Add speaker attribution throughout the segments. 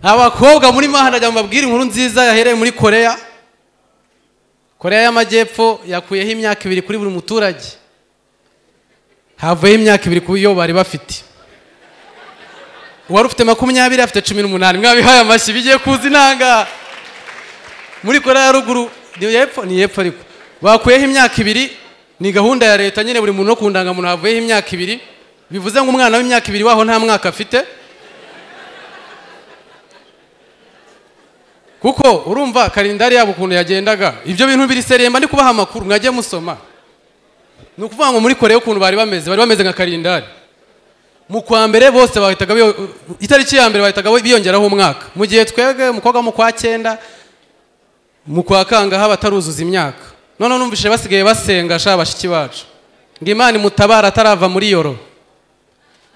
Speaker 1: Abakobwa muri mahana ajya mubabwira inkuru nziza yahereye muri Korea. Korea y'Amajyepfo yakuyeho imyaka 2 kuri buri muturage. Havuye imyaka 2 ku yo bari bafite. Uwari ufite 20 afite 18. Mwabihaye amashyi bigiye kuza inanga. Muri Korea ya ruguru ni yepfo, ni yepfo ariko bakuyeho imyaka 2. Ni gahunda ya leta nyine, buri muntu no kundanga muntu havuyeho imyaka 2. Bivuze ngo umwana w'imyaka 2 waho nta mwaka afite. Kuko urumva kalendari yabo ukuntu yagendaga, ibyo bintu biri seremba ndi kubaha amakuru mwagiye musoma. Ni ukuvuga ngo muri Korea ukuntu bari bameze, bari bameze nka kalendari. Mu kwa mbere bose bahitaga, itariki ya mbere bahitaga biyongeraho umwaka. Mu gihe twebwe umukobwa mu kwa 9 mu kwa kangaha bataruzuza imyaka. None numvise basigaye basenga sha bashiki bacu ngo Imana imutabara atarava muri yoro.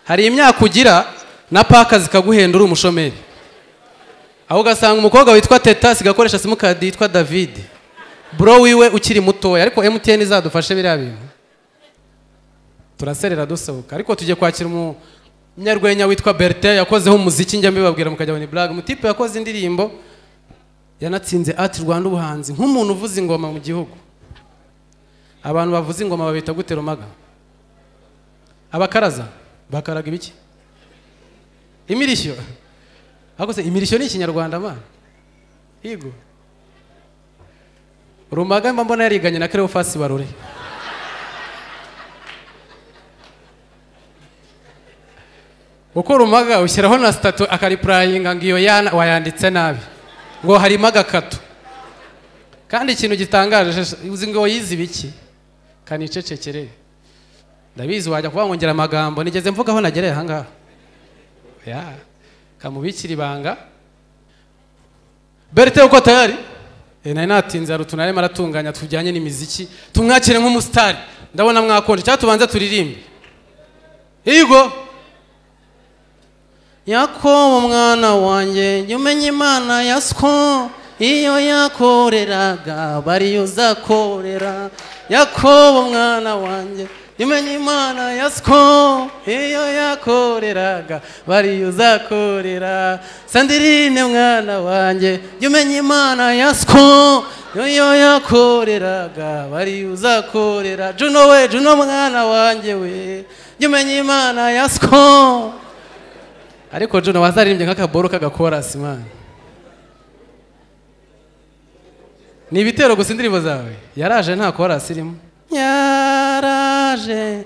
Speaker 1: Hari imyaka ugira na paka zikaguhenda uri umushomeri. Aho ugasanga umukobwa witwa Teta sigakoresha simukadi yitwa David. Bro wiwe ukiri mutoya, ariko MTN izadufashe biriya bintu. Turaserera dusohoka, ariko tujye kwakira umunyarwenya witwa Bertin yakozeho umuziki, njya mbibabwira mukajya ni blague. Mutipe yakoze indirimbo yanatsinze Art Rwanda ubuhanzi nk'umuntu uvuza ingoma mu gihugu. Abantu bavuza ingoma babita gute Rumaga? Abakaraza bakaraga ibiki? Imirishyo. Ariko se imirishyo ni ikinyarwanda ma? Higo. Rumaga mba mbona yariganye na Cleophas Barore. Uko Rumaga ushyiraho na statut akaripurayinga ngo iyo yana wayanditse nabi. Ngo harimo agakato. Kandi ikintu gitangaje uzi ngo yize ibiki? Kanicecekere. Ndabizi wajya kuvuga ngo ngira amagambo nigeze mvuga aho nagereye aha ngaha. Ya. Kamubikira ibanga. Bertin uko tayari? Nari natinze arutunare maratunganya tujyanye n'imiziki. Tumwakire nk'umustar. Ndabona mwakonje cyangwa tubanze turirimbe. Higo. Yakobo mwana wanjye jya umenya Imana ya so iyo yakoreraga bari uzakorera. Yakobo mwana wanjye jya umenya Imana ya so iyo yakoreraga bari uzakorera. Sandirine mwana wanjye jya umenya Imana ya so iyo yakoreraga bari uzakorera. Juno we, Juno mwana wanjye we, jya umenya Imana ya so. Ariko Juno wazaririmbye nk'akaboro k'agakorasi man. Ni ibitero gusa indirimbo zawe. Yaraje nta korasi irimo. Yaraje.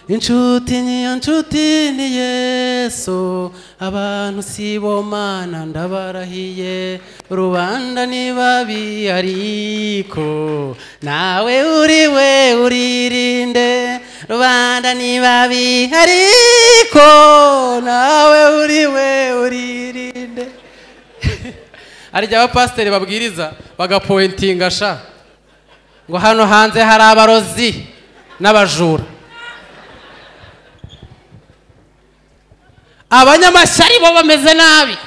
Speaker 1: Inshuti niyo nshuti ni Yesu, abantu si bo mana ndabarahiye, rubanda ni babi ariko nawe uri we uririnde, rubanda ni babi ariko nawe uri we uririnde. Arya abapasiteri babwiriza bagapointinga sha ngo hano hanze hari abarozi n'abajura. Abanyamashyari bo bameze nabi.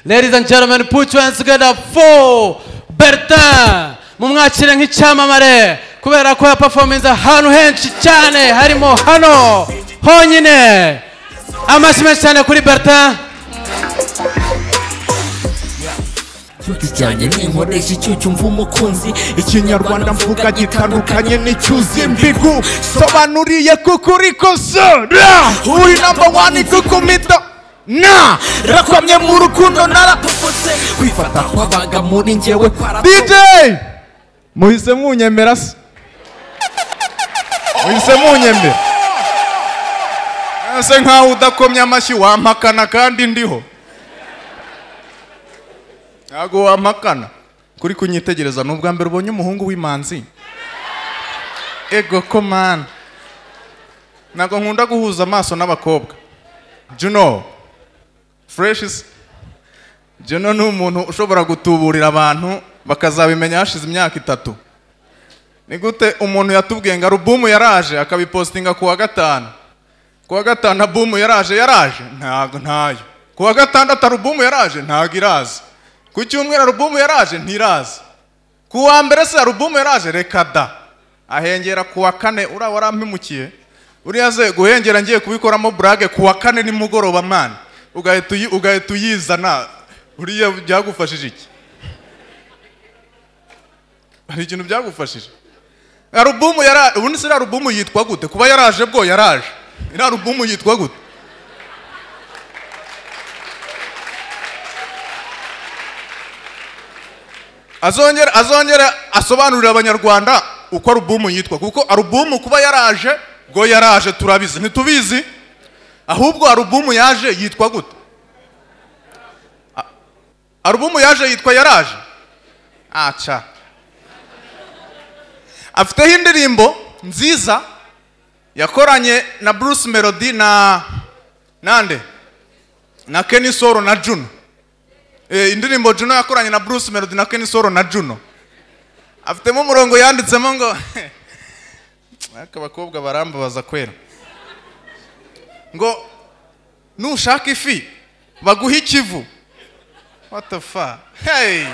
Speaker 1: Ladies and gentlemen, put your hands together for Bertin. Mumwakire nk'icyamamare kubera ko yaperforminze ahantu henshi cyane harimo hano honyine. Amashyi menshi cyane kuri Bertin.
Speaker 2: Cyane ninkoresha icyo mva umukunzi, ikinyarwanda mvuga gitandukanye n'icyuzi mbigu sobanuriye kuko uri kosora uri number 1 kukumita na rakwamye mu rukundo narapfutse kwifata kwabaga muri njyewe kwa
Speaker 3: DJ muhise munyemera se muhise munyemera ese nkaho udakomye amashyi wampakana kandi ndiho. Ntago wampakana kuri kunyitegereza n'ubwa mbere ubonye umuhungu w'imanzi. Ego ko man. Ntago nkunda guhuza amaso n'abakobwa. Juno fresh is Juno ni umuntu ushobora gutuburira abantu bakazabimenya hashize imyaka 3. Ni gute umuntu yatubwiye ngo alubumu yaraje akabipostinga kuwa 5. Kuwa 5 alubumu yaraje ntago ntayo. Kuwa 6 alubumu yaraje ntago iraza. Ku cyumweru alubumu yaraje ntiraza. Kuwa mbere se alubumu yaraje reka da. Ahengera kuwa 4 ura warampimukiye. Buriya se guhengera ngiye kubikoramo burage ku wa kane nimugoroba man, ugahita uyizana, buriya byagufashije iki? Hari ikintu byagufashije? Alubumu yara, ubundi se alubumu yitwa gute? Kuba yaraje bwo yaraje. Iriya alubumu yitwa gute? Azongera asobanurira abanyarwanda uko alubumu yitwa, kuko alubumu kuba yaraje bwo yaraje turabizi, ntitubizi? Ahubwo alubumu yaje yitwa gute? Alubumu yaje yitwa yaraje. Acha. Afiteho indirimbo nziza yakoranye na Bruce Melody na nande na Kenny Solo na Juno. Indirimbo Juno yakoranye na Bruce Melody na Kenny Solo na Juno. Afitemo umurongo yanditsemo ngo abakobwa barambabaza kwera, ngo nushaka ifi baguha ikivu. What the fuck? Hey.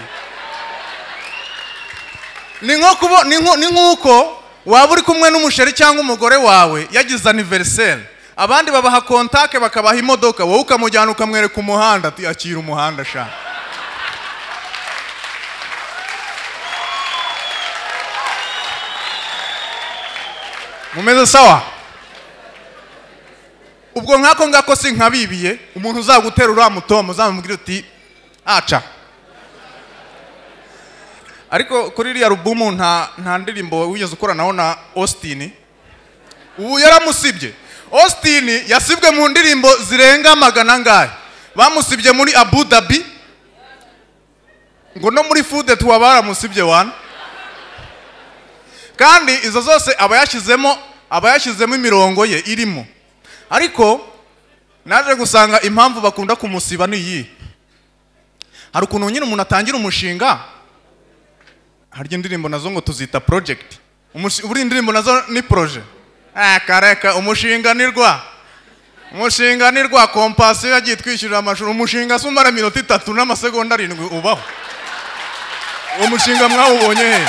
Speaker 3: Ni nkuko waba uri kumwe n'umusheri cyangwa umugore wawe yagize anniversaire, abandi babaha contact bakabaha imodoka, wowe ukamujyana ukamwereka umuhanda ati akira umuhanda sha. Mumeze sawa? Ubwo nkako ngako sinkabibiye, umuntu uzagutera uriya mutomo uzamubwira uti aca. Ariko kuri iriya alubumu nta ndirimbo wigeze ukoranaho na Austin. Ubu yaramusibye. Austin yasibwe mu ndirimbo zirenga 400. Bamusibye muri Abu Dhabi, ngo no muri Food Tour baramusibye wana. Kandi izo zose aba yashyizemo imirongo ye irimo. Ariko naje gusanga impamvu bakunda kumusiba ni iyi. Hari ukuntu nyine umuntu atangira umushinga, harya indirimbo nazo ngo tuzita project. Buri indirimbo nazo ni projet. Kareka umushinga nirwa. Umushinga nirwa kompasiyo yagiye twishyurira amashuri, umushinga se umara minota 3 n'amasegonda 7 ubaho. Uwo mushinga mwawubonye he?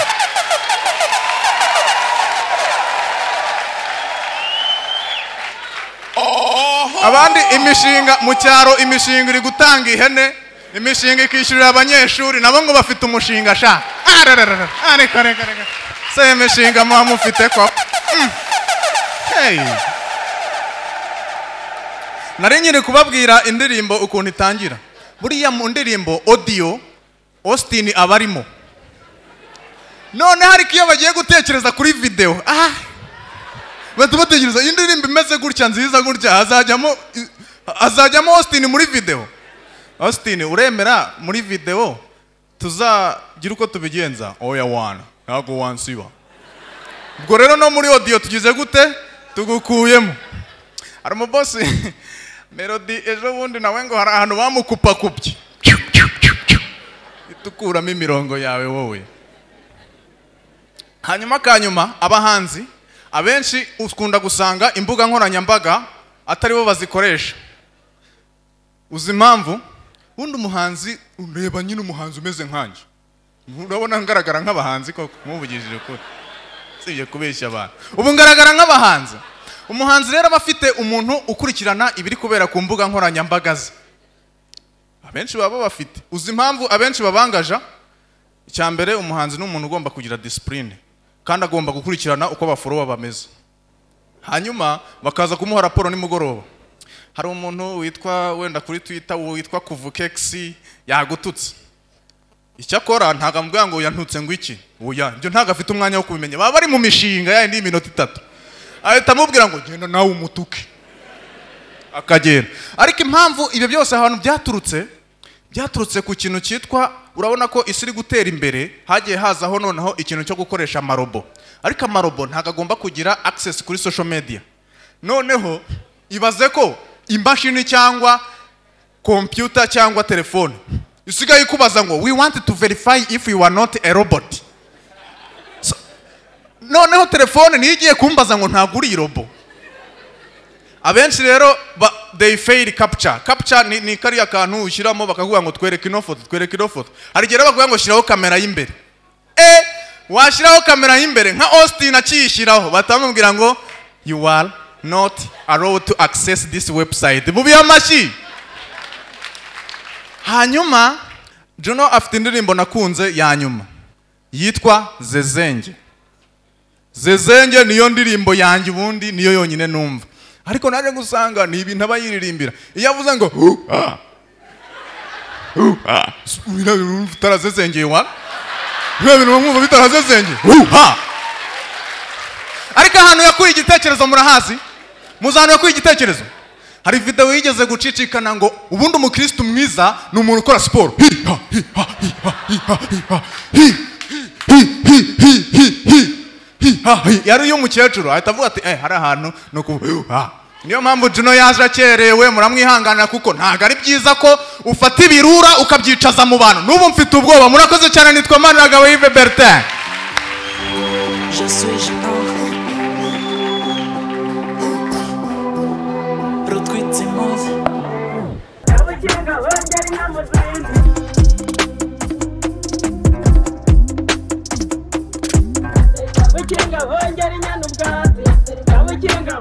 Speaker 3: Abandi imishinga mu cyaro, imishinga iri gutanga ihene, imishinga ikishyurira abanyeshuri, nabo ngo bafite umushinga sha. Reka reka reka. Se imishinga muba mufite ko. Hey. Nari nyiri kubabwira indirimbo ukuntu itangira. Buriya mu ndirimbo audio Austin abarimo. None hariko iyo bagiye gutekereza kuri video, bahita batekereza indirimbo imeze gutya nziza gutya, hazajyamo Austin muri video. Austin uremera muri video tuzagira uko tubigenza? Oya wana, ntago wansiba. Ubwo rero no muri audio tugize gute? Tugukuyemo. Hari umubosi Melody ejo bundi nawe ngo hari ahantu bamukupakupye, itukuramo imirongo yawe wowe. Hanyuma kanyuma abahanzi abenshi ukunda gusanga imbuga nkoranyambaga atari bo bazikoresha. Uzi impamvu? Undi umuhanzi ureba nyine umuhanzi umeze nkanjye, urabona ngaragara nk'abahanzi koko, muvugishije ukuri, sibye kubeshya abantu, ubu ngaragara nk'abahanzi. Umuhanzi rero aba afite umuntu ukurikirana ibiri kubera ku mbuga nkoranyambaga ze. Abenshi baba bafite. Uzi impamvu abenshi babangaja? Icya mbere, umuhanzi ni umuntu ugomba kugira discipline, kandi agomba gukurikirana uko abaforowa bameze. Hanyuma bakaza kumuha raporo nimugoroba. Hari umuntu witwa wenda kuri Twitter witwa Kuvukex yagututse. Icyakora ntago amubwira ngo yantutse ngo iki. Oya, ibyo ntago afite umwanya wo kubimenya. Baba bari mu mishinga ya indi minota 3. Ahita amubwira ngo genda nawe umutuke. Akagenda. Ariko impamvu ibyo byose ahantu byaturutse ku kintu cyitwa, urabona ko isi iri gutera imbere, hagiye hazaho noneho ikintu cyo gukoresha amarobo. Ariko amarobo ntago agomba kugira access kuri social media. Noneho ibaze ko imashini cyangwa computer cyangwa telefone isigaye ikubaza ngo we want to verify if you are not a robot. So, noneho telefone niyo igiye kumbaza ngo ntabwo uri robo. Abenshi rero they fail capture. Capture ni kariya kantu ushyiramo bakavuga ngo twereke ino foto, twereke ino foto. Hari igihe bakuvuga ngo shyiraho kamera y'imbere. Washyiraho kamera y'imbere nka Austin akiyishyiraho batamubwira ngo you are not allowed to access this website. Mubihe amashyi. Hanyuma Juno afite indirimbo nakunze ya nyuma yitwa Zezenge. Zezenge niyo ndirimbo yanjye, ubundi niyo yonyine numva, ariko naje gusanga ni ibintu aba yiririmbira. Iyo avuze ngo bitarazezengeye wa biba bintu mwumva bitarazezengeye. Ariko ahantu yakuye igitekerezo murahazi, muzi ahantu yakuye igitekerezo. Hari video yigeze gucicikana ngo ubundi umukristo mwiza ni umuntu ukora siporo. Hi ha hi ha hi ha hi ha hi ha hi hi hi hi hi hi hi ha hi. Yari y'umukecuru ahita avuga ati hari ahantu no ku. Niyo mpamvu Juno yaje akerewe, muramwihanganira kuko ntago ari byiza ko ufata ibirura ukabyicaza mu bantu. N'ubu mfite ubwoba. Murakoze cyane, nitwa Maniragaba Yves Bertin.
Speaker 4: Je suis Juno. Rutwitse impuzu.
Speaker 5: Kabukinga bongera inyana ubwatsi. Kabukinga.